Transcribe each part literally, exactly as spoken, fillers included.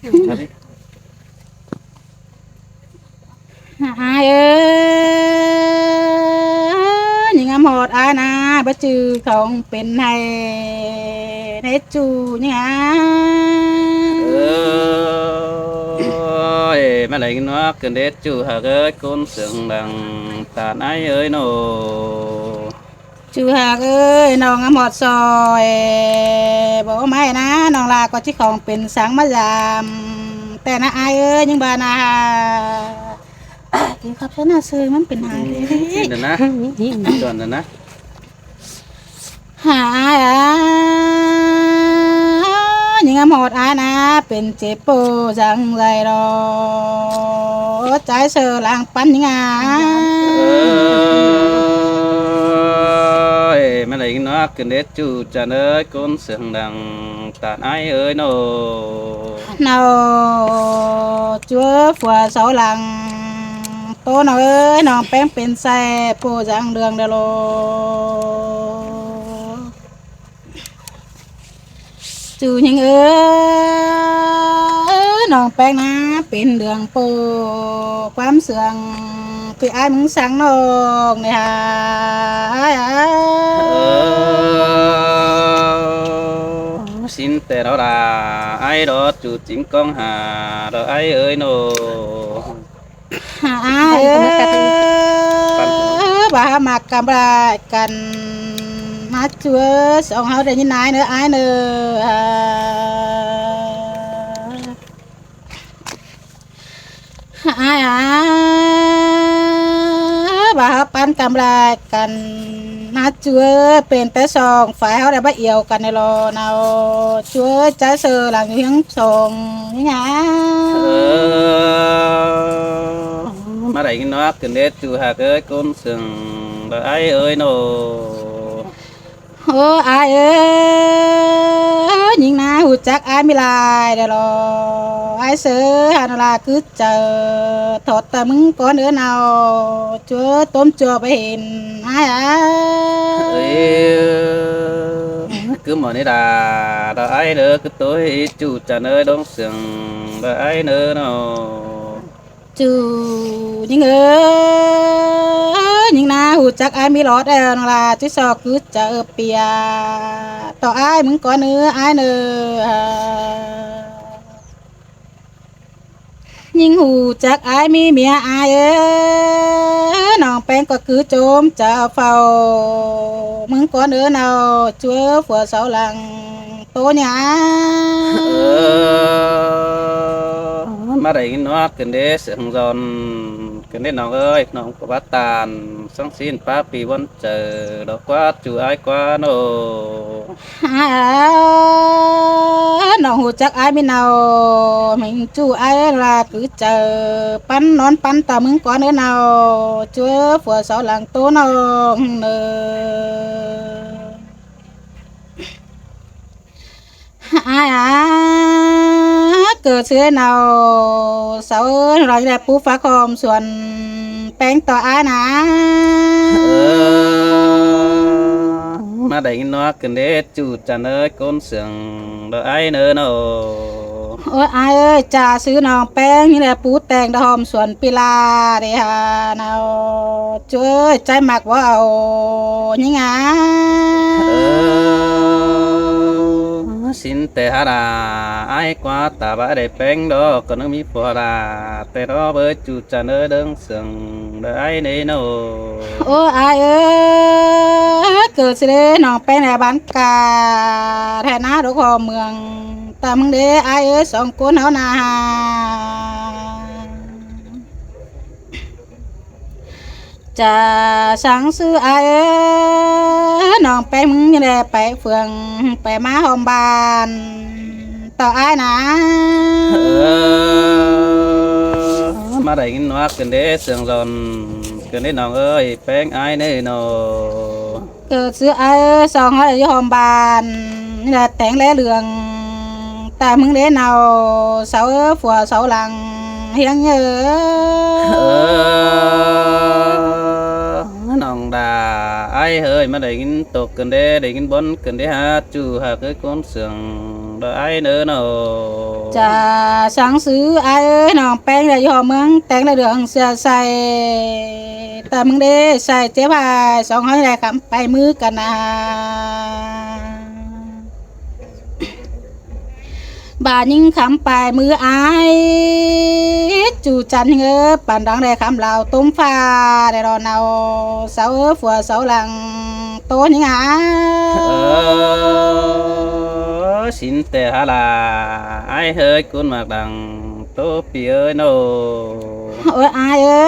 Ai ơi, ꞌnhính ꞌmá ꞌhọt ai ꞌnớ, báu ꞌchư khong pên ꞌhại, đét ꞌchu ꞌnhính a. Ơi, ꞌmá đảy ꞌnhính ꞌnọk ꞌcứn đét ꞌchu ꞌhặc ơi, ꞌcốn sương lăng ꞌtan ai ơi ꞌnớ. ꞌChu ꞌhặc ơi, ꞌnọng ꞌmá ꞌhọt ꞌsội, báu ꞌmá ꞌnớ, ꞌnọng ꞌlạ ꞌcọ ꞌchí khong pên săng ꞌmá dam, ꞌtẹ ꞌnớ ai ơi, ꞌnhính ba ꞌnớ. Kì khắp ꞌsớ ꞌnớ ꞌsơi ꞌmắn pên ꞌhại. Ư, ꞌnị ꞌnớ. Đón ꞌnớ. Hả ai a, ꞌnhính ꞌmá ꞌhọt ai ꞌnớ, pên chếp ꞌpộ dăng dai lo, ꞌchái ꞌsớ lăng ꞌpắn ꞌnhính a. Ơi, ꞌmá đảy ꞌnhính ꞌnọk ꞌcứn đét ꞌchu chăn ơi, ꞌcốn sương lăng ꞌtan ai ơi ꞌnớ. ꞌNọ, ꞌchua phua sau lăng, ꞌtố ꞌnọng ơi, ꞌnọng ꞌpéng pên ꞌsội ꞌpộ dăng đường đa lo. ꞌChu ꞌnhính ơi, ꞌnọng ꞌpéng ꞌnớ, pên đường ꞌpộ ꞌquám sương, ꞌpi ai ꞌmứng săng ꞌnọng ꞌnị hả. Ai a. Ơ, ꞌsịn ꞌtẹ ꞌnớ đa, ai ꞌlọ ꞌchu chính ꞌcóng hả, ꞌlọ ai ơi ꞌnớ. Hả ai ơi, ba hả ꞌmặc căm ꞌlạ căn, ꞌmá ꞌchu ơi, song ꞌháu đảy ꞌnhính ai ꞌnớ, ai ꞌnớ. Hả. Hả ai a, ba hả ꞌpắn căm ꞌlạ căn, ꞌmá ꞌchu ơi, pên té song phải ꞌháu đảy báu iẻo căn đa lo ꞌnớ. ꞌChu ơi, ꞌchái ꞌsớ lăng ꞌhiếng song ꞌnhính a. Ơ, ꞌmá đảy ꞌnhính ꞌnọk ꞌcứn đét ꞌchu ꞌhặc ơi, ꞌcốn sương ꞌlạ ai ơi ꞌnớ. Ơ ai ơi, ꞌnhính ꞌnớ ꞌhụ chắc ai ꞌmí lai đa lo. Ai ꞌsớ hả ꞌnọ ꞌlạ cứ chaư, thót ta ꞌmứng cón ꞌnớ ꞌnớ. ꞌChu ơi, tốm ꞌchua báu hên ai a. Ơi, cứ ꞌmọ ꞌnị đa, đa ai ꞌnớ, cứ ꞌtố ꞌhụ ꞌchu chăn ơi, ꞌcốn sương đa ai ꞌnớ ꞌnớ. ꞌChu ꞌnhính ơi, ꞌnhính ꞌnớ ꞌhụ chắc ai ꞌmí lót ꞌnọ ꞌlạ, ꞌchí so cứ chaư pia, ꞌtọ ai ꞌmứng cón ꞌnớ, ai ꞌnớ. ꞌNhính ꞌhụ chắc ai ꞌmí ꞌmía ai ơi, ꞌnọng ꞌpéng ꞌcọ cứ chôm chaư phau ꞌmứng cón ꞌnớ ꞌnớ. ꞌChu ơi, phua sau lăng ꞌtố ꞌnhá. Ơ, ꞌmá đảy ꞌnhính ꞌnọk ꞌcứn đét sương dón, ꞌcứn đét ꞌnọng ơi, ꞌnọng ꞌcọ báu ꞌtan, săng ꞌsịn ꞌpá ꞌpi ꞌvón chaư, đa ꞌquá ꞌchu ai ꞌquá ꞌnớ. Hả, ꞌnọng ꞌhụ chắc ai ꞌmí ꞌnọ, ꞌmính ꞌchu ai ꞌlạ cứ chaư, ꞌpắn ꞌnón ꞌpắn ta ꞌmứng cón ꞌnớ ꞌnớ. ꞌChu ơi, phua sau lăng ꞌtố ꞌnọng ꞌnớ. Ai a, ꞌcọ ꞌsứ ꞌnọ, sau ơi, ꞌnọ ꞌlạ ꞌnhính đảy pú phák ꞌhôm suôn ꞌpéng ꞌtọ ai ꞌnớ. Ơ, ꞌmá đảy ꞌnhính ꞌnọk ꞌcứn đét ꞌchu chăn ơi, ꞌcốn sương đa ai ꞌnớ ꞌnớ. Ơ ai ơi, ꞌchạ ꞌsứ ꞌnọng ꞌpéng ꞌnhính đảy pú teng đa ꞌhôm suôn ꞌpi ꞌlạ đé hả ꞌnọ. ꞌChu ơi, ꞌchái ꞌmặc báu au ꞌnhính a. Ơ, ꞌsịn ꞌtẹ hả đa, ai ꞌquá ta báu đảy ꞌpéng đaư, ꞌcọ ꞌnưng ꞌmí phua đa, ꞌtẹ ꞌnọ báu ꞌchu chăn ơi, ꞌcốn sương đa ai ꞌnớ ꞌnớ. Ơ ai ơi, ꞌcọ ꞌsứ đé ꞌnọng ꞌpéng đảy bán cả, ꞌtẹ ꞌnớ độc hò mương, ta ꞌmứng đé ai ơi, song ꞌcốn ꞌháu ꞌnớ hả. ꞌChạ săng ꞌsứ ai ơi, ꞌnọng ꞌpéng ꞌmứng ꞌnhính đảy pay phường, pay ꞌmá ꞌhôm ꞌban ꞌtọ ai ꞌnớ. Ơ, ꞌmá đảy ꞌnhính ꞌnọk ꞌcứn đét sương dón, ꞌcứn đét ꞌnọng ơi, ꞌpéng ai ꞌnớ ꞌnớ. ꞌCọ ꞌsứ ai ơi, song ꞌháu đảy dú ꞌhôm ꞌban, ꞌnhính đảy téng ꞌlé lương, ta ꞌmứng đé ꞌnọ, sau ơi, phua sau lăng ꞌhiếng ꞌnớ. Ơ, ꞌnọng đa, ai ơi, ꞌmá đảy ꞌnhính tốc ꞌcứn đét, đảy ꞌnhính bón ꞌcứn đét hả, ꞌchu hả ꞌcọ ꞌcốn sương đa ai nớ nô. Chả sáng xứ ai ơi, ꞌnọng ꞌpéng đa ꞌdệt ꞌmướng ꞌtếng đa đường sia sai. Ta ꞌmướng đế sai chếp hai song ꞌhói đa khắm pay ꞌmứ căn a. Bả ꞌnhính khắm pay ꞌmứ ai. Chu chăn ꞌhính ơ, pản đăng đe khắm lao tôm pha đe đo nau sáu ơ, phua sáu lăng tô ꞌnhính a. Ơ, sín ꞌtẹ hả đa ai ꞌhới, ꞌcốn ꞌmặc đăng tô pi ơi nô. Ơ, ai ơ,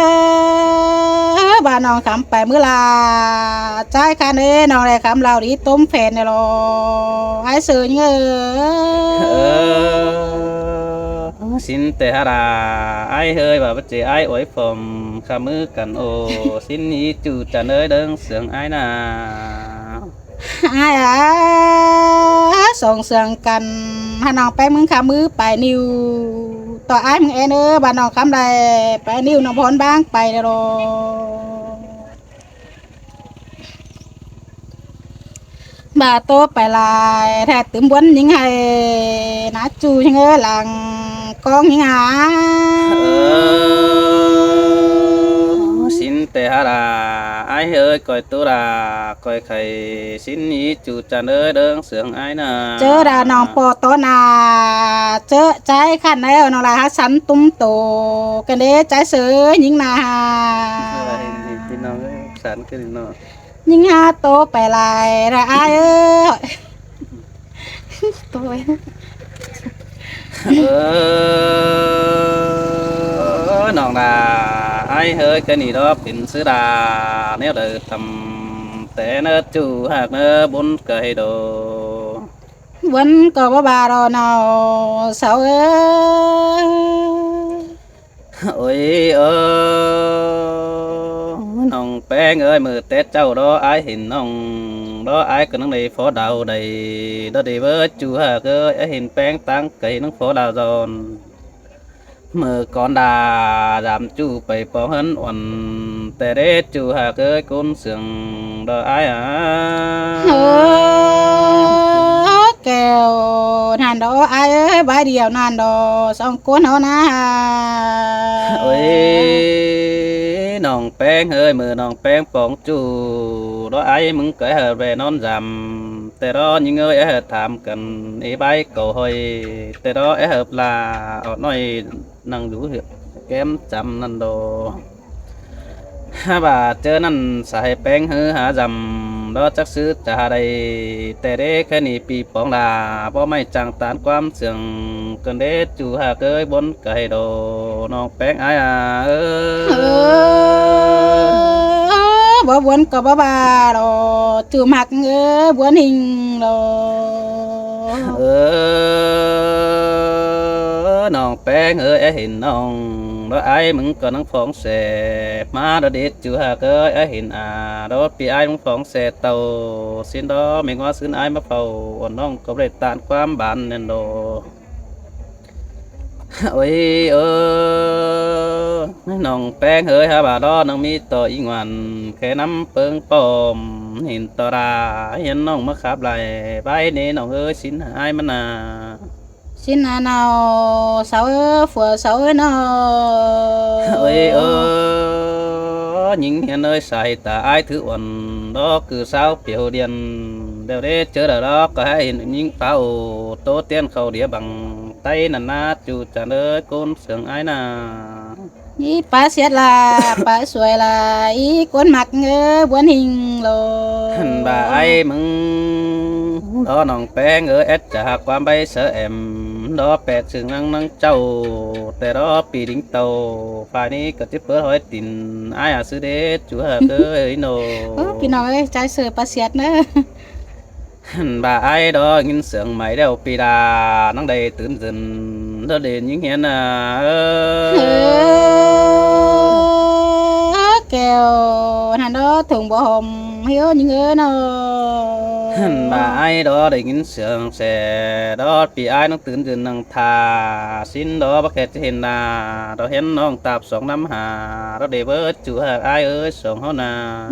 bả ꞌnọng khắm pay ꞌmứ la. Chái khăn ê, ꞌnọng đe khắm lao đi tôm phén đe lo. Ai sơ ꞌnhính ơ. Ơ, sín ꞌtẹ hả đa ai ꞌhới, bả báu ꞌchí ai uối phom khắm ꞌmứ căn ô. Sín ꞌnị chu chăn ơi, đơng sương ai na. Ai a, song sương căn, hả ꞌnọng ꞌpéng ꞌmướng khắm ꞌmứ pay ꞌniu. Tỏ ai ꞌmướng ên ơ, bả ꞌnọng khắm đai pay ꞌniu ꞌnọng phón báng pay đe lo. Bả tô pay lai, thẻ tứm ꞌbuốn ꞌnhính ꞌhạy, ná chu ꞌnhính ơ, lăng ꞌcóng ꞌnhính a. Ơ, sín ꞌtẹ hả đa ai ꞌhới, ꞌcoi tu đa ꞌcoi khay, sín ꞌnị chu chăn ơi, đơng sương ai na. Chớ đa ꞌnọng ꞌpo tó na, chớ chái khăn ai ơ, ꞌnọng la hả sắn tủm tô, căn đế chái sơ ꞌnhính na hả. Ơ, ꞌpi ꞌnọng ơi, sắn ꞌcứ ꞌnị nô. ꞌNhính hả tô pay lai đa ai ơ. Tô ơi. Ơ, ꞌnọng đa ai ꞌhới, ꞌcọ ꞌnị đó pên ꞌsứ đa ꞌnéo đaư tăm té ꞌnớ chu ꞌhặc ꞌnớ, ꞌbuốn ꞌcọ ꞌhạy đô. ꞌBuốn ꞌcọ báu bả đo nau sáu ơ. Ôi ơ, ꞌnọng ꞌpéng ơi, ꞌmự té ꞌchạu đó ai hên ꞌnọng đó, ai ꞌcọ ꞌnăng đảy phó đao đảy đó đi báu chu ꞌhặc ơi, ai hên ꞌpéng ꞌtáng ꞌcọ ꞌnăng phó đao dọn. ꞌMự cón đa dám chu pay póng ꞌhướn uôn, té đế chu ꞌhặc ơi, ꞌcốn sương đó ai a. Ơ, kẻo ꞌnặn đó ai ơi, bái điêu ꞌnặn đó song ꞌcốn ꞌháu na. Ôi, ꞌnọng ꞌpéng ơi, ꞌmự ꞌnọng ꞌpéng póng chu đó ai ꞌmứng ꞌcọ ꞌhặc ꞌvẹ ꞌnón dám. Té đó ꞌnhính ơi, é hảư tham căn é bái cảu ꞌhọi, té đó é hảư pla ọt ꞌnọi ꞌnăng dú kém chăm ꞌnặn đô. Hả bả ꞌchớ ꞌnặn sa ꞌhạy ꞌpéng ꞌhứ hả dăm đó chắc ꞌsứ chả hả đảy, té đế ꞌkhạy ꞌnị ꞌpi póng đa báu ꞌmạy chang tán ꞌquám sương, căn đế chu ꞌhặc ơi, ꞌbuốn ꞌcọ ꞌhạy đô ꞌnọng ꞌpéng ai a. Ơ, báu ꞌbuốn ꞌcọ báu bả đô, chu ꞌmặc ơ, ꞌbuốn ꞌhính đô. Ơ, ꞌnọng ꞌpéng ơi, é hên ꞌnọng đó ai ꞌmứng ꞌcọ ꞌnăng phóng xe ꞌmá đó đế chu ꞌhặc ơi, é hên a đó ꞌpi ai ꞌmứng phóng xe tàu, sín đó ꞌmí ꞌngó ꞌsướng ai ꞌmá phau uôn ꞌnọng ꞌcọ báu đảy tán ꞌquám bản ꞌnặn đô. Ôi ơ, ꞌnọng ꞌpéng ơi, hả bả đó ꞌnăng ꞌmí ꞌto ꞌí ngoan khe ꞌnắm ꞌpớng pom hên ꞌto đa hiến ꞌnọng ꞌmá khắp lai bái ꞌnị ꞌnọng ơi, sín ai ꞌmá na. Sín ai nau sáu ơ, phua sáu ơ nô. Ôi ơ, ꞌnhính hiến ơi, sai ta ai thứ uôn đó ꞌcự sáo piêu điên. Đeo đế ꞌchớ đa đó ꞌcọ hả hên ꞌnhính páo tô tiên khảu đĩa bằng tay ꞌnặn ná chu chăn ơi, ꞌcốn sương ai na. Í pá siết la, pá suối la, í ꞌcốn ꞌmặc ơ, ꞌbuốn ꞌhính đô. Hẳn bả ai ꞌmứng đó ꞌnọng ꞌpéng ơi, ét chả hạc ꞌquám báy sớ ẻm đó pẹt sương ꞌnăng ꞌnăng ꞌchạu, té đó ꞌpi đính tàu phải ꞌnị ꞌcọ chếp pớ ꞌhói tin ai a ꞌsứ đế chu ꞌhặc ơi nô. Ơ, ꞌpi ꞌnọng ơi, chái sơ pá siết ꞌnớ. Hẳn bả ai đó ꞌnghín sương mai đeo pi đa ꞌnăng đảy tứn dưn đó đảy ꞌnhính hiến a. Ơ, kẻo ꞌnặn đó thùng bọ hòm hiếu ꞌnhính ơ nô. Hẳn bả ai đó đảy ꞌnghín sương xe đó pi ai ꞌnăng tứn dưn ꞌnăng tha sín đó báu khe chơ hên đa đó hiến ꞌnọng tạp song ꞌnăm hả đó đảy báu chu ꞌhặc ai ơi song ꞌháu na.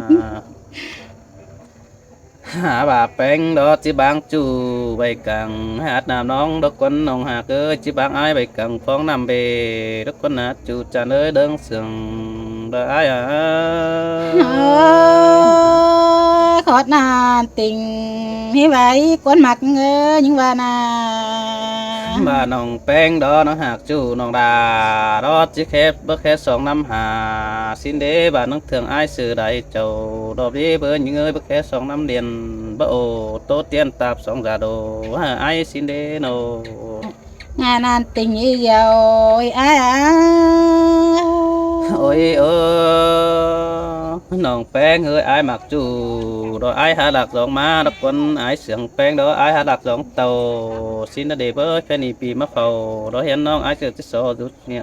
Hả, ꞌva ꞌpéng đó ꞌchí báng ꞌchu ꞌvạy căng hạt ꞌnặm ꞌnọng đó ꞌquán ꞌnọng ꞌhặc ơi, ꞌchí báng ải ꞌvạy căng phóng ꞌnặm bể đó ꞌquán ꞌnặm ꞌchu ꞌchạ ꞌnới ꞌlớng sương đó ải à. Ơ, khót ꞌnặn tỉnh ꞌhí ꞌvạy ꞌquán ꞌmặc ơi, ꞌnhính ꞌva ꞌnặn. ꞌVa ꞌnọng ꞌpéng đó ꞌnọng ꞌhặc ꞌchu ꞌnọng đa đó ꞌchí khép báu khép song ꞌnặm hả ꞌsịn đế, ꞌva ꞌnọng ꞌtương ải sư đảy chảu đọp đi báu ꞌnhính ơi, báu khép song ꞌnặm điên báu ổ tố tiên tạp song dả đồ hả ải ꞌsịn đế ꞌnớ. Ngà ꞌnặn tỉnh ꞌnị dẻo ơi ải à. Ôi ơ, ꞌnọng ꞌpéng ơi, ải ꞌmặc ꞌchu đó ải hả ꞌlặc dong ꞌmá đó ꞌquán ải sương ꞌpéng đó ải hả ꞌlặc dong tảu ꞌsịn đó đế báu ꞌchớ ꞌnị pi ꞌmá khảu đó hiến ꞌnọng ải ꞌchớ ꞌchí so dú ꞌnị.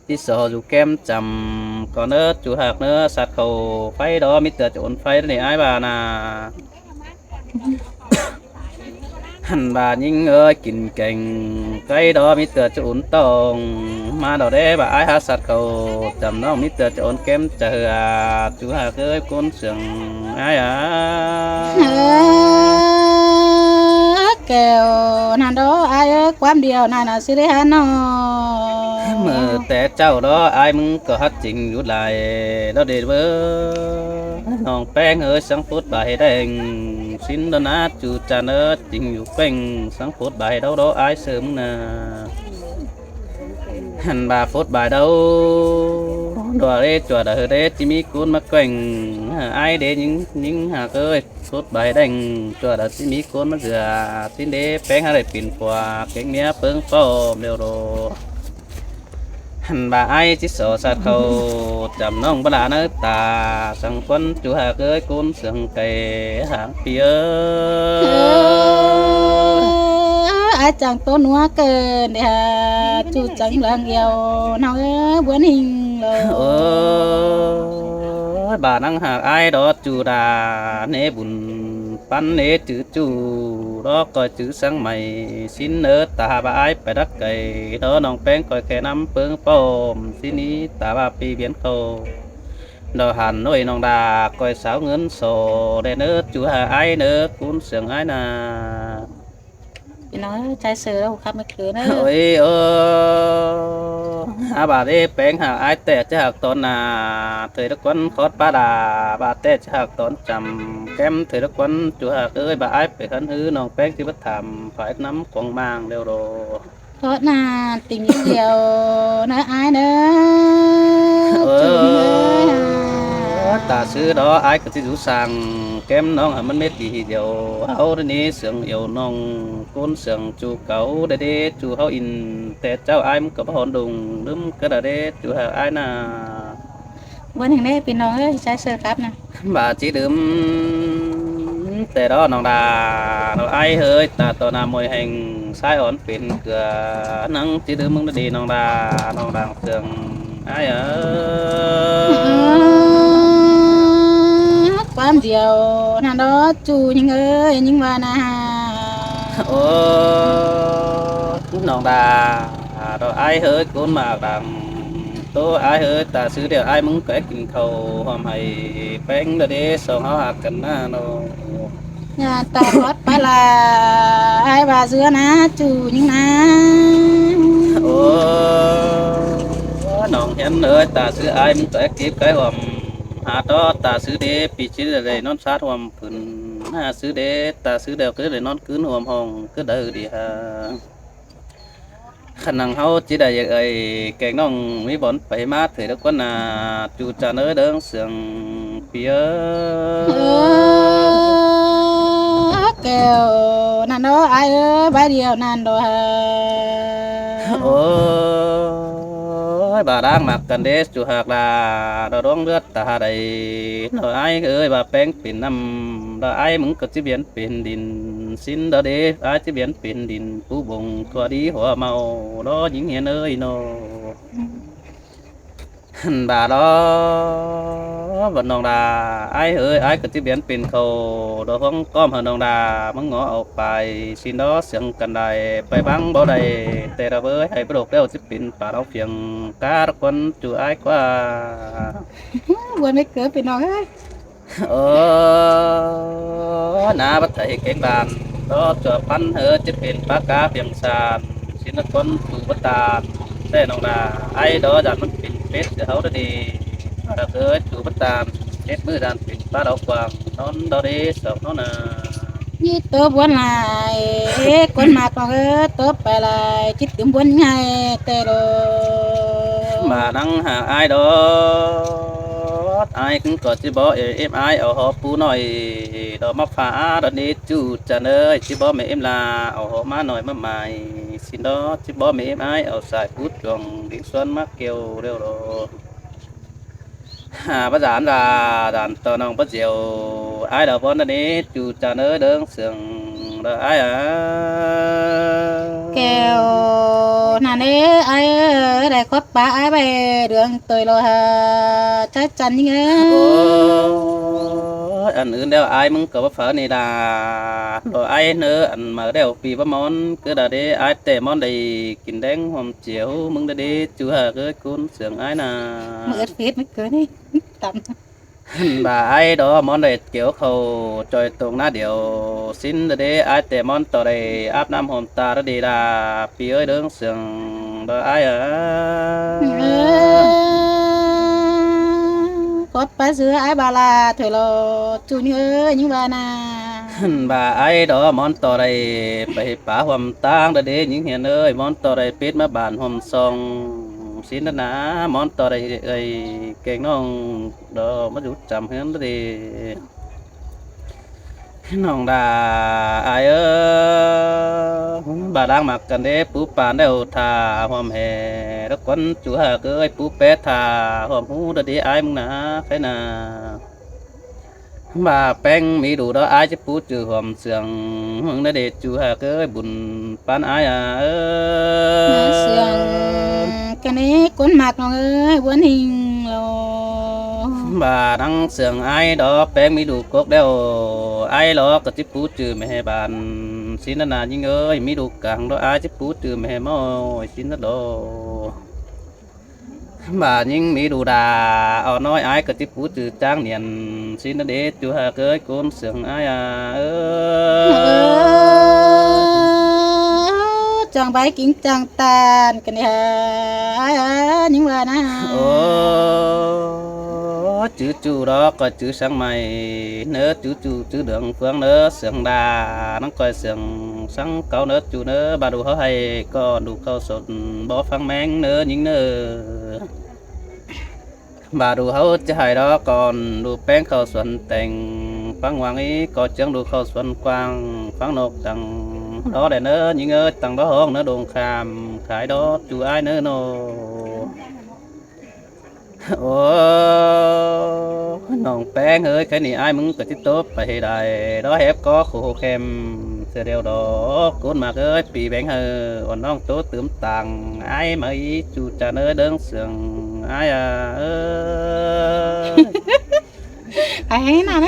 ꞌChí so dú kem chăm ꞌcọ ꞌnớ ꞌchu ꞌhặc ꞌnớ sạt khảu ꞌpháy đó ꞌmí ꞌtưa ꞌchọ ôn ꞌpháy đó ꞌnị ải ꞌva ꞌnặn. Hẳn ꞌva ꞌnhính ơi, kin keng cáy đó ꞌmí ꞌtưa ꞌchọ ôn tỏng ꞌmá đó đế, ꞌva ải hả sạt khảu chăm ꞌnọng ꞌmí ꞌtưa ꞌchọ ôn kem chả hưa ꞌchu ꞌhặc ơi, ꞌcốn sương ải à. Ơ, kẻo ꞌnặn đó ải ơi, ꞌquám điêu ꞌnặn ꞌnạ ꞌsứ đế hả ꞌnớ. ꞌMự té ꞌchạu đó ải ꞌmứng ꞌcọ hắt chính dú lai đó đế báu. ꞌNọng ꞌpéng ơi, săng phút ꞌva hê đeng ꞌsịn đó ꞌnạ ꞌchu ꞌchạ ꞌnớ chính dú quéng, săng phút ꞌva hê đaư đó ải sương ꞌnạ. Hẳn ꞌva phút ꞌva đaư đó đế ꞌchua đa hư đế ꞌchí ꞌmí ꞌcốn ꞌmá quéng hả ải đế ꞌnhính ꞌnhính ꞌhặc ơi. Phút ꞌva hê đeng ꞌchua đa ꞌchí ꞌmí ꞌcốn ꞌmá dưa ꞌsịn đế, ꞌpéng hả đảy pên pua kéng ꞌmía ꞌpớng ꞌpọm điêu đô. Hẳn ꞌva ải ꞌchí so sạt khảu chăm ꞌnọng báu đa ꞌnớ ta săng ꞌquán ꞌchu ꞌhặc ơi, ꞌcốn sương cay háng pi ơi. Ơ, ải chắng ꞌtố ꞌnúa ꞌcợn đế hả ꞌchu chắng lăng dẻo ꞌnọng ơi, bớn ꞌhịnh lỏ. Ơ, ꞌva ꞌnăng ꞌhặc ải đó ꞌchu đa ꞌnê bun ꞌpắn ꞌnê chứ ꞌchu đó ꞌcoi chứ săng mảy ꞌsịn ꞌnớ, ta hả ꞌva ải pay đắc cay đó ꞌnọng ꞌpéng ꞌcoi khe ꞌnắm ꞌpớng ꞌpọm ꞌsịn ꞌnị, ta ꞌva pi viến khảu đó hẳn ꞌnọi ꞌnọng đa ꞌcoi sáo ngớn so đé ꞌnớ ꞌchu hả ải ꞌnớ, ꞌcốn sương ải ꞌnạ. Pi ꞌnọng ơi, ꞌchái sư ꞌlẹo khắp ꞌmá khửn ꞌnớ. Ôi ơ, hả ꞌva đế ꞌpéng hả ải ꞌtẹ ꞌchí ꞌhặc tón ꞌnạ, thời đó ꞌquán khót pá đa, ꞌva ꞌtẹ ꞌchí ꞌhặc tón chăm kem thời đó ꞌquán ꞌchu ꞌhặc ơi, ꞌva ải pay khăn ꞌhứ ꞌnọng ꞌpéng ꞌchí báu tham phải ꞌnắm cuông mang điêu đô. Khót ꞌnặn tỉnh ꞌnị dẻo ꞌnớ ải ꞌnớ. Ơ, ꞌchu ꞌnớ hả. Ta ꞌsứ đó ải ꞌcọ ꞌchí dú săng kem ꞌnọng hả ꞌmắn mết đi hỉ dẻo. Hảư đa ꞌnị sương iẻo ꞌnọng ꞌcốn sương ꞌchu cáu đé đế ꞌchu hảư in té ꞌchạu ải ꞌmắn ꞌcọ báu hón đung ꞌlứm cá đa đế ꞌchu hảư ải ꞌnạ. Bớn ꞌhịnh đế pi ꞌnọng ơi, ꞌchái sư khắp ꞌnạ. ꞌVa ꞌchí đưm té đó ꞌnọng đa, ꞌnọng ải ơi, ta ꞌtọ ꞌnạ môi hên ꞌsái ón pên ꞌcưa ꞌnăng ꞌchí đưm ꞌmứng đi ꞌnọng đa, ꞌnọng đang sương ải à. Ơ, ꞌquám dẻo ꞌnặn đó ꞌchu ꞌnhính ơi, ꞌnhính ꞌva ꞌnạ. Ơ, ꞌnọng đa, đó ải ơi, ꞌcốn ꞌmặc đang ꞌtố ải ơi, ta ꞌsứ điêu ải ꞌmứng ké kin khảu ꞌhuôm hảư ꞌpéng đa đế song ꞌháu ꞌhặc căn ꞌnạ ꞌnớ. ꞌNhá ta khót pá la ải ꞌva ꞌdứa ꞌnạ ꞌchu ꞌnhính ꞌnạ. Ơ, ꞌnọng hiến ơi, ta ꞌsứ ải ꞌmứng ké kếp ké ꞌhuôm hảư đó, ta ꞌsứ đế pi ꞌchí đảy ꞌnón sát ꞌhuôm phưn, hả ꞌsứ đế, ta ꞌsứ điêu ꞌcứ đảy ꞌnón ꞌcứn ꞌhuôm hong ꞌcứ đaư đi hả. Khăn ꞌnăng ꞌháu ꞌchí đảy dạy ơi, keng ꞌnọng ꞌmí bón pay ꞌmá thời đó ꞌquán ꞌnạ, ꞌchu ꞌchạ ꞌnớ ꞌlớng sương pi ơi. Ơ, kẻo ꞌnặn đó ải ơi, bái điêu ꞌnặn đó hả. Ôi, ꞌva đang ꞌmặc căn đế ꞌchu ꞌhặc đa, đó đuống ꞌlướt ta hả đảy, đó ải ơi, ꞌva ꞌpéng pên ꞌnặm, đó ải ꞌmứng ꞌcọ ꞌchí viến pên đin ꞌsịn đó đế, ải ꞌchí viến pên đin pú bông ꞌcọ đi hua mau đó ꞌnhính hiến ơi ꞌnớ. Hẳn ꞌva đó ꞌva ꞌnọng đa, ải ơi, ải ꞌcọ ꞌchí viến pên khảu đó ꞌhuống ꞌcóm hả ꞌnọng đa, ꞌmá ngó au pay ꞌsịn đó sương căn đảy pay báng báu đảy, té đó bới hảư báu độc ꞌlẹo ꞌchí pên pả ꞌnọng phiêng cá đó ꞌquán ꞌchu ải ꞌquá. Buôn mết ꞌcứ pi ꞌnọng ơi. Ơ, ná báu thảy kéng bản, đó chùa pắn hớ chứ pên pá cá piêng sàn, xin nó con tủ báu tàn, tê nông là ai đó dàn mắn pên pết sửa hấu đó đi, là cứ tủ báu tàn, pết mưa dàn pên pá đó quảng, nón đó đi, sọc nó nà. Ní tốp bón lai, ê, con mạc nó ơ, tốp pay lai, chít tứm bón ngay, tê đô. Mà năng hả ai đó, ai cũng có chứ bó ê, êm ai, ở họ pú nói, đó mắc phá á, đó đi chủ chả nơi, chứ bó mẹ êm là, ở họ má nói má mày, xin đó, chứ bó mẹ êm ai, ở sải pú chuồng, đi xuân mắc kêu đều đó. Hả, bác dán là dán tờ nòng bác diệu, ai đó bón đó đi, chủ chả nơi đương sướng đó ai à. Kêu, nà nê, ai ơ, đại khót bá ai bày đường tuổi lô hà, chắc chắn nhưng ơ. Ôi, ăn ướn đeo ai mưng có bác phở này đà, lô ai nơ ăn mở đeo pì bác món, cứ đà đi ai tệ món đầy kín đen hôm chiều mưng đã đi, chủ hà gửi cún sướng ai nà. Mưa ướt phết mới cưới đi, tắm. Bà ai đó món đảy kiểu khâu trôi tông ná điệu, xin đa đế ai tê món tỏ đảy áp năm hôm ta đã đi đà, pi ơi đương sướng đó ai à. Ơ, cót pá dứa ai bà là thuê lô, chủ như ơi, những bà nà. Bà ai đó món tỏ đảy, bà hiệp bá hôm tang đa đế, những hiền ơi, món tỏ đảy pít má bàn hôm song, xin đa nà, món tỏ đảy ơi, kênh nông. Đó, mất dụ chăm hơn đi. Nòng đà ai ơ, bà đang mặc cần đế pú pàn đeo thả hòm hè, đó quấn chú hà cơ ơi pú pé thả hòm hú đó đi ai mưng nà, cái nà. Bà peng mí đủ đó ai chứ pú trừ hòm sướng, hương đó đi chú hà cơ ơi bùn pán ai à ơ. Sướng, cái này quấn mạc nòng ơi, quấn hình lô. Bà đang sướng ai đó peng mí đủ cốc đeo ai lo, cái chứ pú trừ mẹ hè bàn, xin đó nà nhưng ơi, mí đủ cẳng đó ai chứ pú trừ mẹ hè môi, xin đó đó. Bà nhưng mí đủ đà, ở nói ai cái chứ pú trừ trang niên, xin đó đế, chú hà cơ ơi, cún sướng ai à ơ. Ơ, chàng bái kính chàng tàn, cái này hà, ai à, những bà nà. Ơ, chứ chủ đó, coi chứ sáng mày, nớ chứ chủ, chứ đường phương nớ, sướng đà, nó coi sướng sáng cáo nớ, chủ nớ, bà đủ hó hay, còn đủ khâu sốt, bó phăng meng nớ, những nớ. Bà đủ hó chứ hay đó, còn đủ peng khâu xuân teng, phăng hoàng ý, có chướng đủ khâu xuân quang, phăng nộp tăng, đó để nớ, những ơi, tăng đó hông, nớ đồng kham, khái đó, chủ ai nớ nô. Ơ, nòng peng hơi, cái này ai mưng có chứ tốp, phải hề đài, đó hép có khổ khổ khem, sơ đeo đó, cốn mạc ơi, pì beng hơi, ổn nòng tố tướm tàng, ai mà ý, chủ trà nơi đơn sướng, ai à, ơ. Ai hé nà nè.